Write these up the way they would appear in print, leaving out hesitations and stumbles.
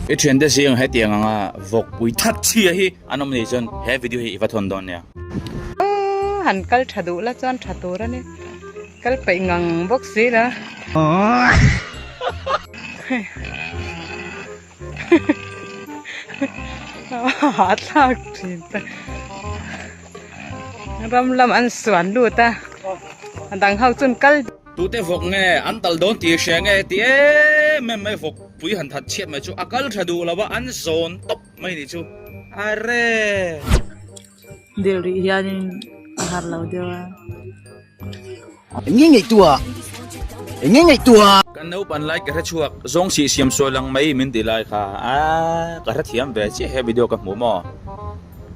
I thiante zing hetiang anga vawkpui that chhia hi an awm nih chuan he video hi i va thawn dawn nia. Han kal tha duh la chuan tha tur a ni. Kal peih ngang bawk si la. A thlak thin ta. Ram lam an suan lut a. A dang ho chuan kal. Tute vawk nge an tal dawn tih hria nge ti em em mai vawk pui han that chhiat mai chu a kal tha duh lo a an zawn tawp mai nih chu are. Dil rih hianin a har lo deuh a. Eng nge ngaihtuah? Eng nge ngaihtuah? Kan naupan lai ka hre chhuak zawng sih siam sawi lang mai min ti lai kha a ka hre thiam ve chiah he video ka hmuh maw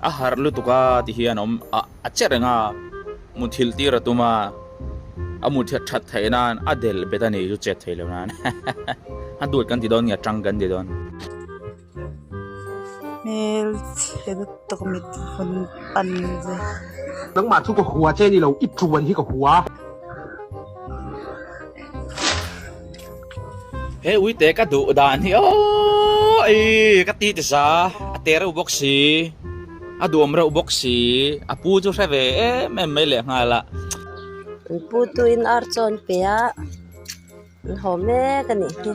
a harh lutuk a ti hian awm a a che reng a muthilh tir a tum a a muthilh that theih nan a del bet a ni chu chet thei lo nan a duat kan ti dawn nge a tang kan ti dawn. Hmel chhe lutuk mit vun pan ve. Nangmah chu ka hua che ni lo, i tuan hi ka hua. He uite ka duh dan hi aww ei ka ti ti sa a te reuh bawk si a duam reuh bawk si a pu chu hre ve em em mai leh nghal a. An pu tuin ar chaw an pe a, an haw mek a nih hi.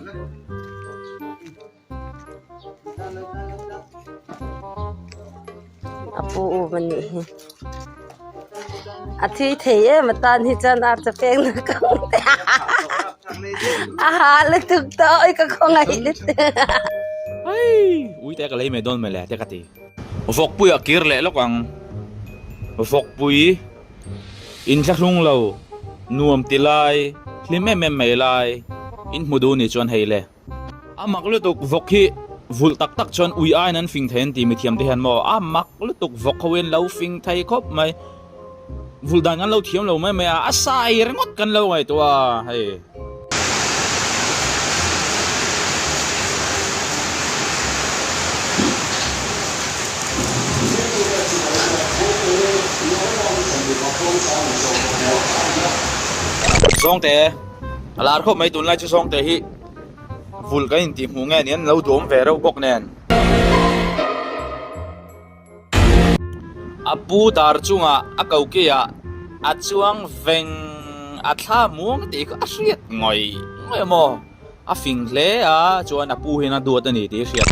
A pu um a nih hi a thi thei em atan hi chuan ar chaw pek na ka hmu te a ha lutuk tawh oi ka khawngaih lutuk hei ui te ka lei mai dawn mai le te ka ti vawkpui a kir leh lawk ang vawkpui inthlahrung lo nuam ti lai hlim em em mai lai in hmu duh ni chuan hei le. A mak lutuk vawk hi vulh tak tak chuan ui aiin an fing thei an ti mithiam te hian maw a mak lutuk vawk ho hian lo fing thei khawp mai vulh dan kan lo thiam lo mai mai a a sai ringawt kan lo ngaihtuah a hei. Zawngte a lar khawp mai tunlai chu zawngte hi. Vulh kan intih hmuh nge ni an lo duam ve reuh bawk nen. A pu dar chungah a ko keiah a chuang veng a thla muang tih kha a hriat ngawih ngawih a maw? A fing hle a chuan a pu hian a duat a ni tih a hriat.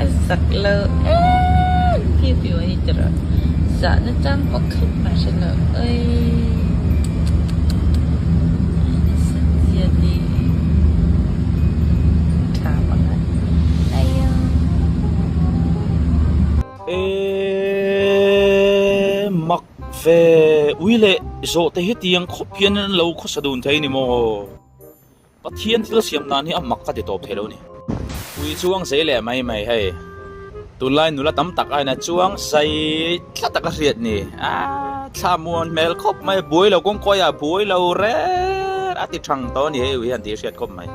A zak lo em piu piu a ni tawh zahna chang pakhat mah hre lo awii nasa zia ni tha bawk a aiyo. Eee mak ve ui leh zawh te hi tiang khawp hian an lo khawsa dun thei ni maw? Pathian thil siam nan hi a mak ka ti tawp thei lo ni. Ui chuang zei leh mai mai hei. Tunlai nula tam tak aina chuang zai thla tak a hriat ni. Aaa thla muan hmel khawp mai buai lo kawng kawi ah buai lo rer a ti thang tawh a ni hei ui hian tih a hriat khawp mai.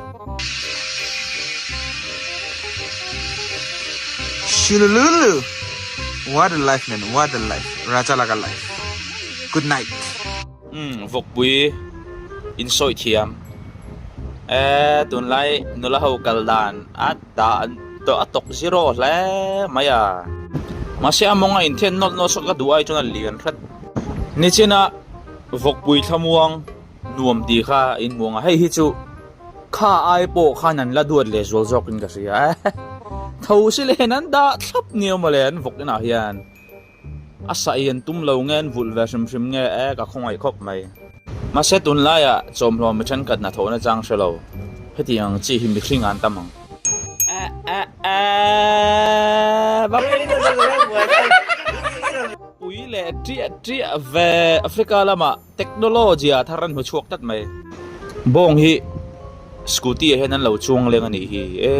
Shulululu What a life man what a life Raja laga life Good night. Umm vawkpui in sawi thiam e tunlai nula ho kal dan a dah tawh a tawk zero hle mai a mahse a mawng a inthian nawlh nawlh sawt ka duh ai chuan a lian hret nichina vawkpui thlamuang nuam tih kha a inhmuang a hei hi chu kha ai pawh khan an la duat leh zual zawk in ka hria e tho si len an dah thlap nia mawle an vawk inah hian. A saih an tum lo nge an vulh ve hrim hrim nge e ka khawngaih khawp mai. Mahse tunlaiah chawmhlawm mi thenkhat hnathawhna chang hre lo hetiang ang chi hi mihring an tam ang. Pui leh ṭiah ṭiah ve Africa lamah technology ah thar an hmu chhuak tlat mai. Bawng hi scooty ah hian an lo chuang leng a nih hi e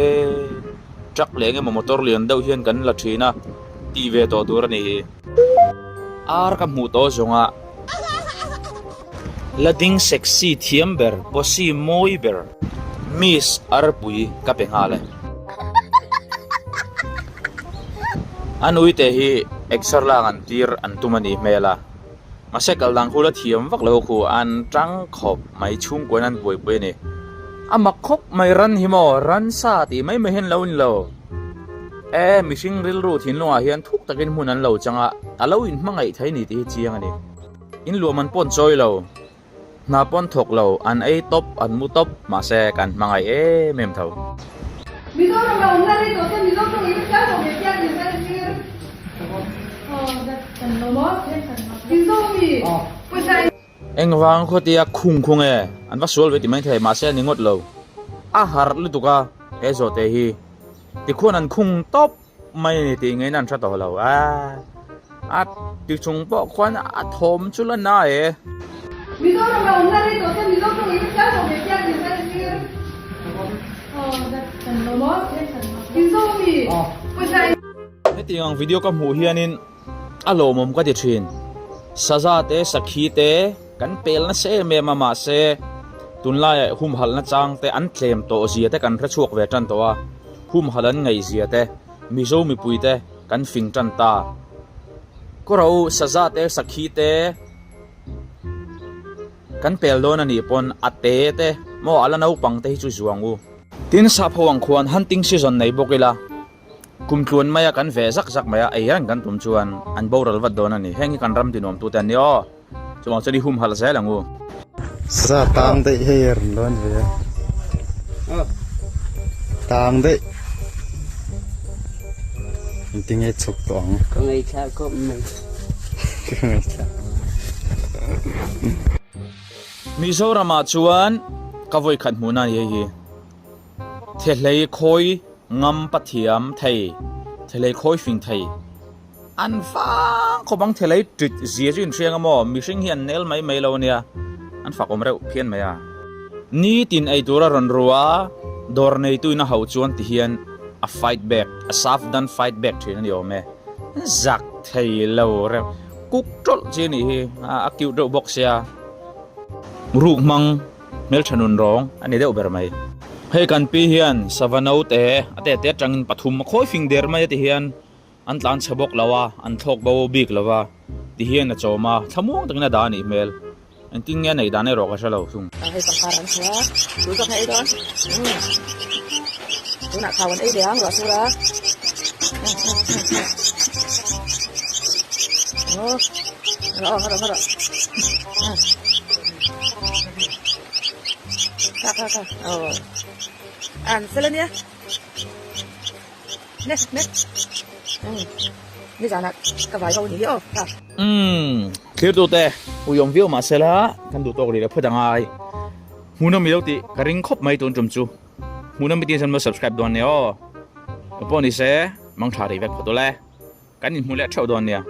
truck leh eng emaw motor lian deuh hian kan la thin a tih ve tawh tur a nih hi. Ar ka hmuh tawh zawng a la ding sexy thiam ber posi mawi ber miss arpui ka pe nghal e. An uite hi exer lak an tir an tum a nih hmel a. Mahse kal dan khu la thiam vak lo khu an tang khawp mai chhungkuan an buaipui a ni. A mak khawp mai ran hi maw ransa tih mai mai hian lo ni lo. E mihring rilru thinlungah hian thuk takin hmun an lo chang a, a lo inhmangaih thei ni tih hi chiang a ni. In luam an pawn chawi lo. Hna pawn thawk lo, an ei tawp, an mu tawp, mahse kan hmangaih em em tho. Mizoram a awmna rei tawh chuan Mizo tawng in hriat lo ve chian ni chuan sir. Mizo mi pawisa Engvang khawtia khung khung e, an va sual ve ti mai thei, mahse a ni ngawt lo. A harh lutuk a, he zawhte hi tikhuan an khung tawp. Mai ni tih ngeiin an hre tawh lo a, a ti chung pawh khuan a thawm chu la na e. Mizoram a awmna rei tawh chuan Mizo tawng in hriat lo ve chian ni chuan sir. Mizo mi pawisa. Hetiang ang video ka hmuh hianin a lawmawm ka ti thin. Saza te sakhi te kan pel nasa em em a mahse tunlaiah humhalhna chang te an tlem tawh zia te kan hre chhuak ve tan tawh a. Humhalh an ngaih zia te, Mizo mipui te kan fing tan ta. Kawro saza te sakhi te kan pel dawn a nih pawn a te te maw a la naupang te hi chu zuang u. Tin sap ho ang khuan hunting season nei bawk ila kum tluan maia kan ve zak zak mai a ei reng kan tum chuan an boral vat dawn a ni. Heng hi kan ram tinuam tute an ni aw. Chuvang chuan i humhalh zel ang u. Sa tang daih hei a rawn lawn ve a. Tang daih. Engtin nge chhuk tawh ang? Ka ngaithla khawp mai. Ka ngaithla. Mizoramah chuan ka vawikhat hmuhna a ni hei hi. Thehlei khawi ngam pathiam thei, thehlei khawi fing thei. An vang khawp ang thelei tit zia chu inhriang a maw? Mihring hi an nel mai mai lo ania, an fak awm reuh phian mai a. Nitin ei tur a rawn ru a, dawr neituin a hauh chuan ti hian a fight back, a saf dan fight back thin a ni awm e. Zak thei lo reuh, kuk tawlh chi a nih hi, a cute reuh bawk sia. Ruk hmang hmeltha nun rawng a ni deuh ber mai. Hei kan pi hian sava note a te te atangin pathum a khawi fing der mai a ti hian. An tlan chhe bawk lo a, an thlawk bo bik lo va, ti hian a chawm a, thlamuang takin a dah a nih hmel. Engtin nge a neih dan erawh ka hre lo thung. Hei pangpar an hmu a, tui zawk na ei dawn. Umm tunah thau an ei ve ang ruah sur a. Aw rawh aw rawh rawh. Kha kha kha aw an fel ania. Umm thirtute uiawm viau mahsela kan duh tawk rih lo phawt angai hmuhnawm i lo tih ka ring khawp mai tun tum chu hmuhnawm i tih chuan maw subscribe dawn nia aw ka pawh ni se mangtha rih vek phawt ule kan inhmu leh theuh dawn nia.